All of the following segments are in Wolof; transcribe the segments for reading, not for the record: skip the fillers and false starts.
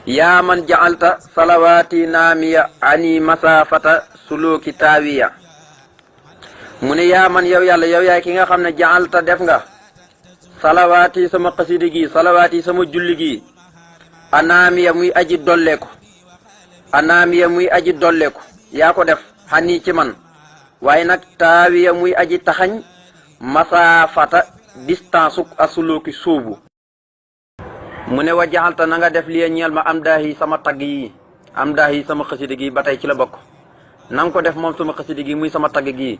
yaa man ja'alta salawaati naamiya ani masafata suluki taawiya mu ne yaa man yow yàlla yow yaay ki nga xam ne ja'alta def nga salawaati sama xasidi gi salawaati sama julli gi anaamiya muy aji dolleeku anaamiya muy aji dolleeku yaa ko def xanii ci man waaye nag taawiya muy aji taxañ masafata distance uk asuluki suubu mu ne wa jaxalta na nga def li ñeel ma am daahi sama tagg yi am daahi sama xasida gi ba tey ci la bokk na nga ko def moom sama xasida gi muy sama tagg gi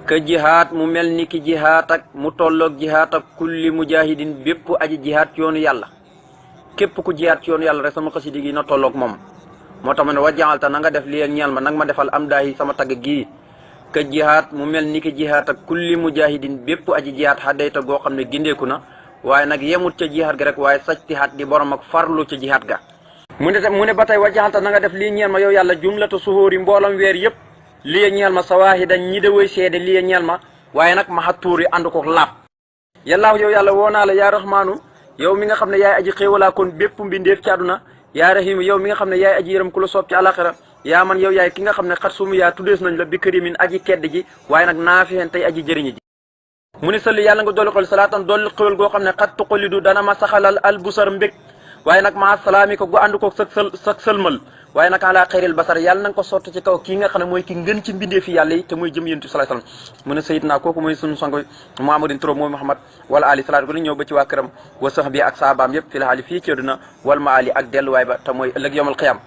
ka jihaat mu mel ni ki jihaat ak mu tolloog jihaat ak kulli mujahidin bépp aji jihaat ci yoonu yàlla képp ku jihaat ci yoonu yàlla rek sama xasida gi na tolloog moom moo tax ma ne wa jaxalta na nga def li ñeel ma nag ma defal am daahi sama tagg gi ka jihaat mu mel ni ki jihaat ak kulli mujahidin bépp aji jihaat xaddayta goo xam ne gindeeku na waaye nag yemut ca jihaat ga rek waaye sajtihaat di borom ak farlu ca jihaat ga mu ne ba tey wajaxalta na nga def lii ñeel ma yow yàlla jumlatu suhóori mboolam weer yëpp lii ñeel ma sawaahidan ñi da way seede lii ñeel ma waaye nag ma xatuuri ànd ko laab yàllaahu yow yàlla woo naa la yaa rahmaanu yow mi nga xam ne yaay aji xéewalaa kon bépp mbindeef ci àdduna yaa rahimu yow mi nga xam ne yaay aji yërëm ku la soob ci àlaxira yaa man yow yaay ki nga xam ne xat sumu yaa tuddees nañ la bi kërimin aji kedd ji waaye nag naafixen tey aji jëriñi ji mu ne salli yàlla nga dolli xol salaatan dolli xewal goo xam ne xat tuqalidu dana ma saxalal albusar mbég waaye nag maa salaami ko gu ànd ko sag sëlmal waaye nag ala xayril basar yàlla na nga ko sotti ci kaw kii nga xam ne mooy ki ngën ci mbindee fi yàlla yi te mooy jëm yéntu sallallahu alayhi wasallam mu ne sayidna kooku mooy sunu sango Muhammadin turo mooy Muhammad wala ali salaatu ko ni ñëw ba ci waa këram wa sax bi ak saabaam yëpp fi la xaali fii ci àdduna wal ma ali ak delluwaay ba te mooy ëllëg yawmal qiyaam